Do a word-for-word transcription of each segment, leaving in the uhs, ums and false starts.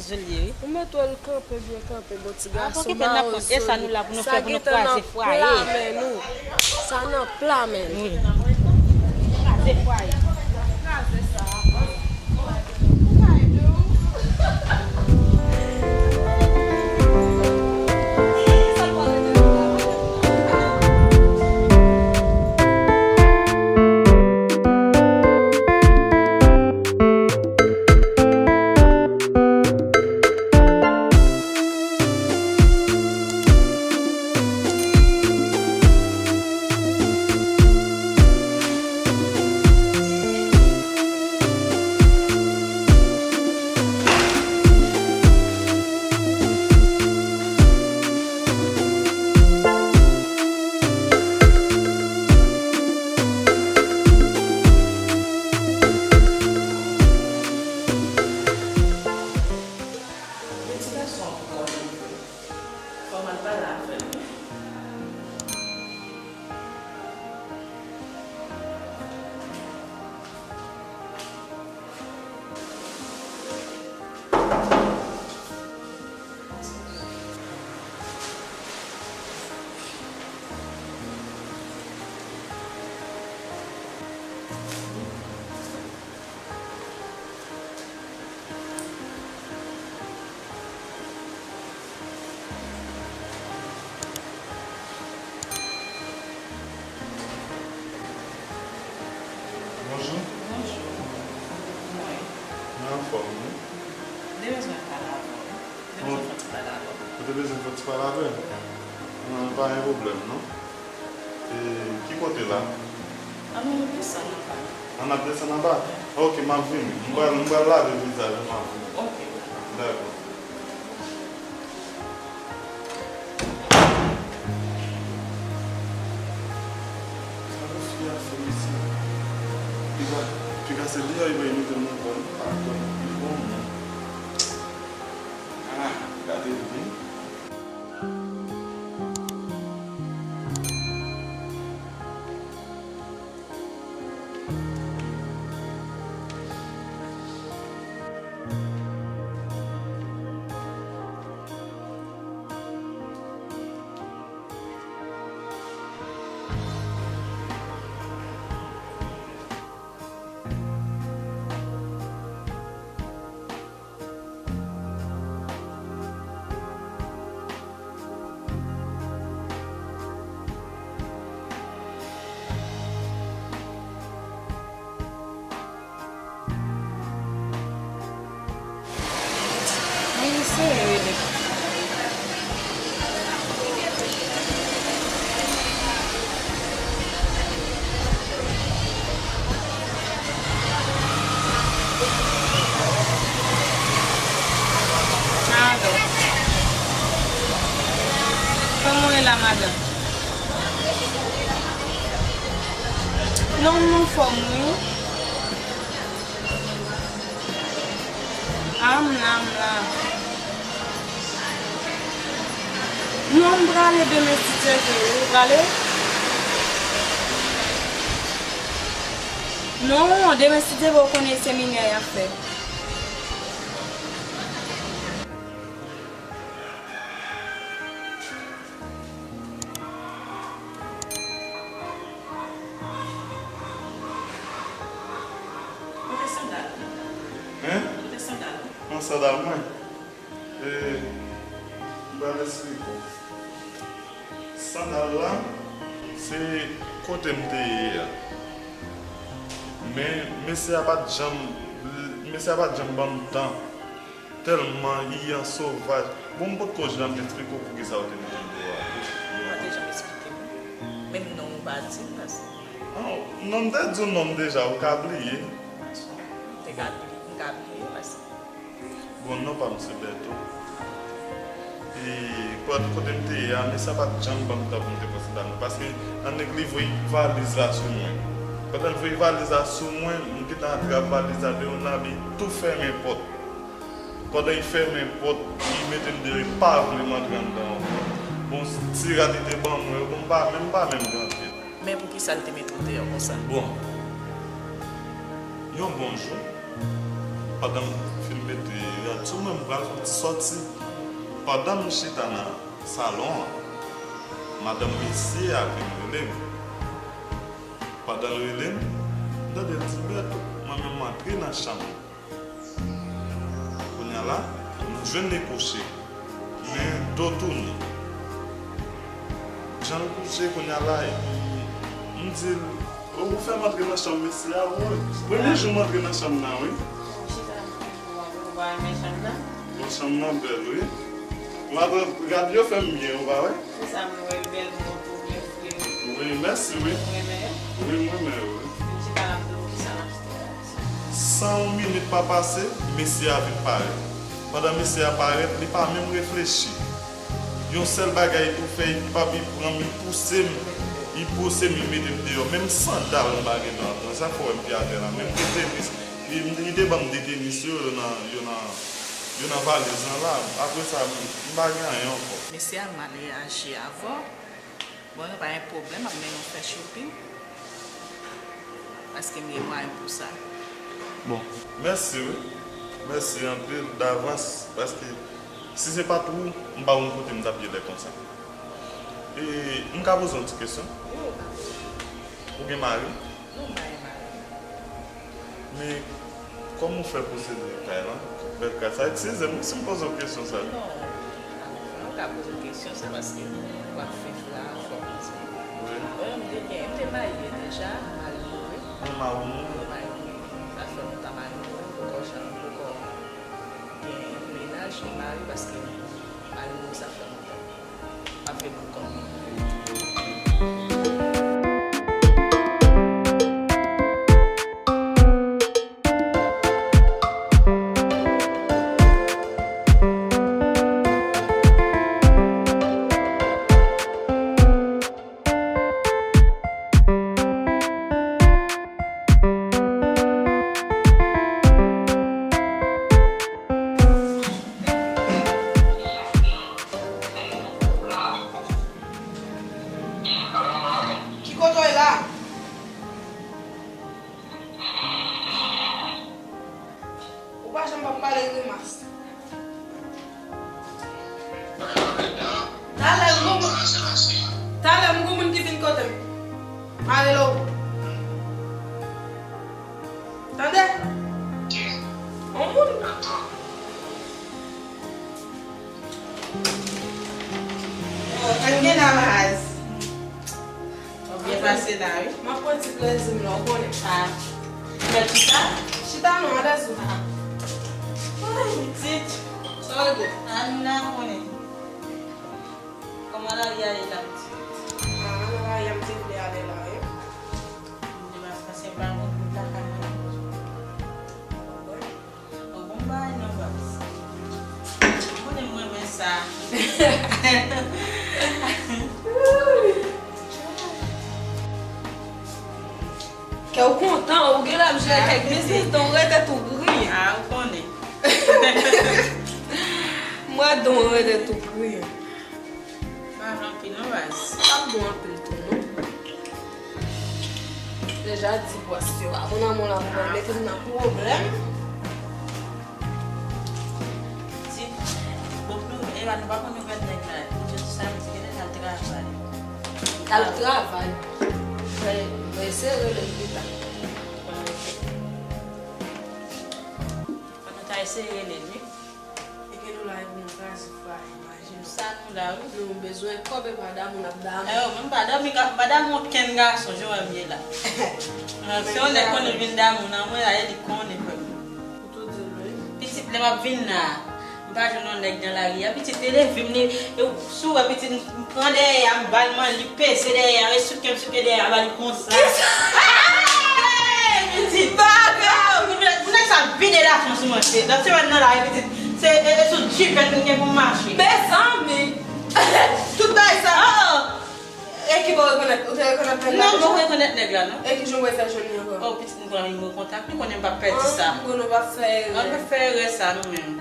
Ou mete l kanpe byen kanpe, bon ti gason mawozo li. Sa gentan nan pla men nou. Sa nan pla men nou. Gen ti gason an pou kò li vre. Fò m al pale avè l wi. Bonjou. Bonjou. Kòman w ye? Mwen anfòm, wi. Mwen te bezwen pale avè w, wi. Mwen te bezwen fè yon ti pale avè w. Ou te bezwen fè yon ti pale avè m? Wi. An, pa gen pwoblèm, non. E, ki kote la? An nou desann anba. An n ap desann anba? Ok, m ap vini. M pral, m pral lave vizaj mwen, m ap vini. Ok. Dakò. Gade fi a fè mesye. Piga, piga se deyò li voye mete m nan kò l, li pa kò l, li bon moun. Ah, gade l vin. Mwen eseye rele. Alo. Kòman w ye la, madanm? Non, m anfòm, wi. A, m la, m la. Non, m prale demen si Dye vle, wi. Ou prale? Non, demen si Dye vle, ou konnen seminè y ap fè. Kote sandal? Hein? Kote sandal? An sandal mwen? E, m pral esplike w. Sandal la, se kote m te ye a. Men, mesye a pa t janm, mesye a pa t janm ban m tan. Tèlman li an sovaj. Bon, m potko janm esplike w poukisa yo te mete m deyò a tou. Ou pa te janm esplike m. Menm non w pa di m, paske. Ah, non, m te di w non m deja, ou ka bliye. Ou te ka bliye, m ka bliye, paske. Bon, non pa m se Bèto. E, kote, kote m te ye a, mesye a pa t janm ban m tan pou m te pran sandal mwen. Paske, annik li voye valiz la sou mwen. Pandan l voye valiz la sou mwen, m gentan atrap valiz la deyò, m lage tou fèmen pòt. Pandan li fèmen pòt, li mete m deyò, li pa vle m antre anndan ankò. Bon, ti rad li te ban mwen yo, bon, m pa menm, m pa menm gade. Men poukisa l te mete w deyò konsa? Bon, yon bon jou, Pandan m fin mete rad sou mwen, m pral fè yon ti sòti. Pandan m chita nan salon an, madanm mesye a vin rele m. Pandan l rele m, m tande l di, "Bèto, mwen menm m antre nan chanm." Kounye a la, m jwenn li kouche, men do tounen. Jan l kouche kounye a la, epi m di l, "O, ou fè m antre nan chanm mesye a, wi." Premye jou m antre nan chanm nan, wi. Bon, chanm nan bèl, wi. Madanm, rad yo fè m byen, ou pa wè? Wi, mèsi, wi. Wi, m renmen yo, wi. San yon minit pa pase, mesye a vin parèt. Pandan mesye a parèt, li pa menm reflechi. Yon sèl bagay tou fè, li pa, li pran m, li pouse m, li pouse m, li mete m deyò. Menm sandal m pa gentan pran, sa fè w wè m pi atè la. Menm de tenis, li, li te ban m de tenis yo, yo nan, yo nan, yo nan valiz lan la. Apre sa, m, m pa gen anyen ankò. Mesye a mal reyaji avè w. Bon, yo pa gen pwoblèm, ap mennen w fè shopping. Paske m gen mwayen pou sa. Bon. Mèsi, wi. Mèsi anpil davans, paske si se pa t ou, m pa konn kote m t ap ye lè konsa. E, m ka poze yon ti kesyon? Wi, ou ka poze. Ou gen mari? Non, m pa gen mari. Men, kòman w fè posede kay lan? Bèl kay sa. Eskize m si m poze w kesyon sa. Non, ou ka poze w kesyon sa paske w ap viv la, fò w poze. Wi. Bon, m te gen, m te marye deja, mari mouri. Mwen mari mouri. Mwen mari mouri. Sa fè lontan mari mouri, m poko janm, m poko gen mennaj ni mari paske mari mouri sa fè lontan. Ap fè pou kò m. Ki kote w ye la? Ou pa janm pa pale grimas. Talè m gon moun, talè m gon moun ki vin kote m. M a rele w. Tande? On moun. Oh, ann gen damaz. W ap byen pase la, wi. M ap pran ti plezi m la, ou konnen. Ah. Ou mèt chita? Chita non, alèz ou. Ah. Ay, pitit. Sa w regle? Ah, nou la, ou konnen. Kòman lari a ye la, pitit? Ah, nan lari a m te vle ale la, wi. M te pase, pase pa yon bout lakay mwen. Ou konnen? Ou bon bagay non, baz. Ou konnen m renmen sa. Kè w kontan, ou genlè ap jere kèk biznis, donk ou rete tou griyen. Ah, ou konnen. M wè donk ou rete tou griyen. Pa anpil non, baz. Pa bon anpil tou, non. Deja di bòs yo pa konn nan mwen la pou mwen mete m nan pwoblèm. Di, bon, nou, Eva, nou pa konn nouvèl nèg la. Jodi samdi, genlè l al travay. L al travay. Mwen, mwen eseye rele l pita. Fò nou ta eseye rele l, wi. E ke nou la epi nou kraze fwa, imajine w. Sa nou la, wi. Nou bezwen kòb e pa damou n ap damou. E, mwen m pa dòmi, m pa damou okenn gason, jan w wè m ye la. Se yon nèg konnen vin damou nan mwen la, e li konnen frè m. Ou tou di l, wi. Pitit, lè m ap vin la, m pa jwenn yon nèg nan lari a. Pitit, li leve m, li, e, si w wè pitit, m pran dèyè a, m ba l manje, li peze dèyè a, e souke m souke dèyè a, ba li konsa. Kisa? Hey! Pitit! Bagay! Pou nèg, pou nèg sa vide lajan sou mwen, se, nan semèn nan la, e pitit, se, e, e sou jipèt m gen pou m mache. Mezanmi! Tout bagay sa. Oh! E ki bò w rekonèt? Ou te rekonèt nèg la? Non, m poko rekonèt nèg la, non. E ki jan w fè jwenn li ankò? Oh, pitit, m pran nimewo kontak li, konnen m p ap pèdi sa. Ah, m konnen w p ap fè erè. An, m p ap fè erè sa, non, menm.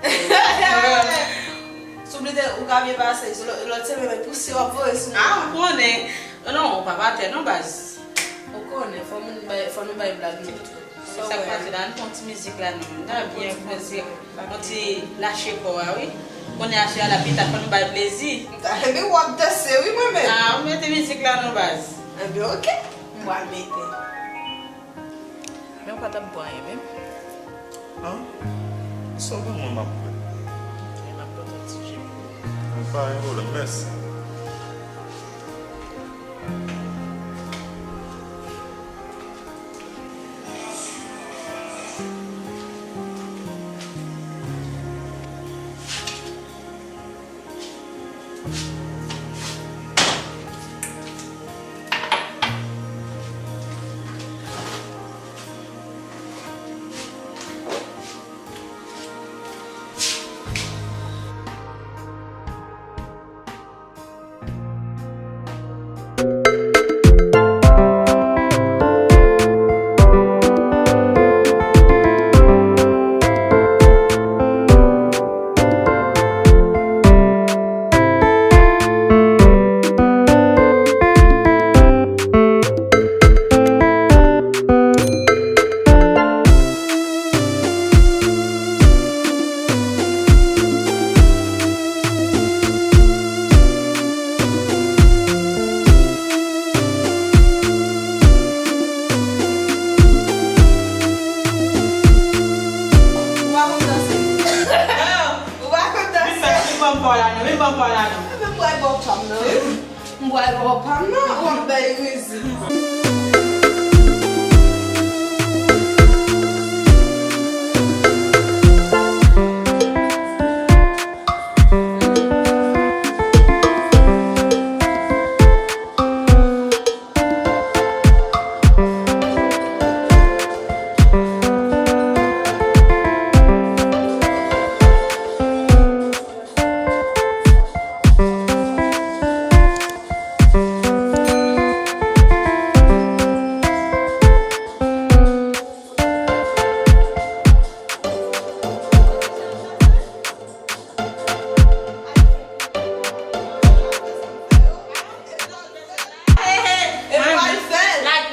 Souple, ou ka byen pase, se lò-, lòt semèn, men pousyè w ap voye sou nou. Ah, m konnen. Non, non, w p ap atè, non, baz. Ou konnen, fò moun bay, fò nou bay blag nou tou. Sa k pase la, ann fè yon ti mizik la non. M ta byen panse yon ti lache kò a wi. Kounye a se a la pita fò nou bay plezi. Ebyen w ap danse wi mwen menm. Ah, ou mete mizik la non baz. Ebyen oke, m pral mete. Men ou pa t ap bwè anyen menm. An? Sa w ban mwen m ap bwè. Ebyen m ap pote yon ti ji pou ou. Pa gen pwoblèm, mèsi. Ou pa konn danse? Ou pa konn danse? Vin ban m pa w la non, vin ban m pa w la non. Ebyen m pral ba w pa m nan wi. M pral ba w pa m nan, w ap bay rezi.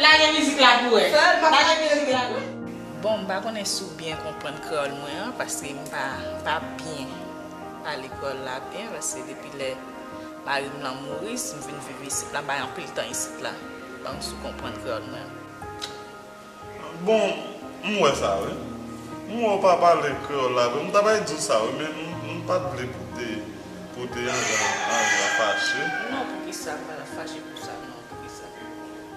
Lage mizik la pou wè. Lage mizik la pou wè. Bon, m pa konnen si w byen konprann kreyòl mwen an, paske m pa, pa byen pale kreyòl la byen, paske depi lè mari m lan mouri, si m vin viv isit la, m bay anpil tan isit la. Ban m si w konprann kreyòl mwen an. Bon, m wè sa, wi. M wè w pa pale kreyòl la vre. M ta pral di w sa, wi, men m, m pa t vle pou te, pou te anjan, anjan fache. Non, poukisa m pa t ap fache pou sa, non, poukisa?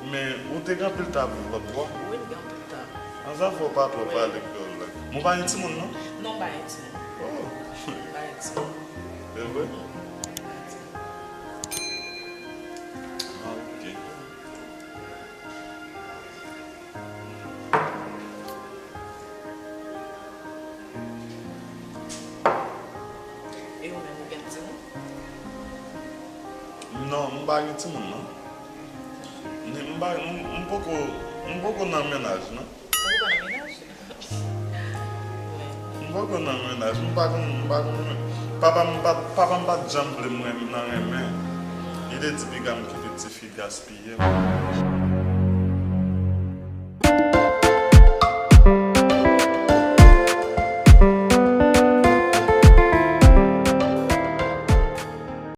Men, ou te gen anpil tan ap viv lòt bò? Wi, m gen anpil tan. Anjan fè w pa twò pale kreyòl la. Men w pa gen timoun, non? Non, m pa gen timoun. Oh. M pa gen timoun. Se vre? M pa gen timoun. Ah, ok. E ou menm, ou gen timoun? Non, m pa gen timoun, non. Ni m pa, m, m poko, m poko nan mennaj, non. Ou poko nan mennaj? M poko nan mennaj, m pa konn, m pa konn. Papa m pa, papa m pa t janm vle m renmen, nan renmen. Li te di piga m kite tifi gaspiye m.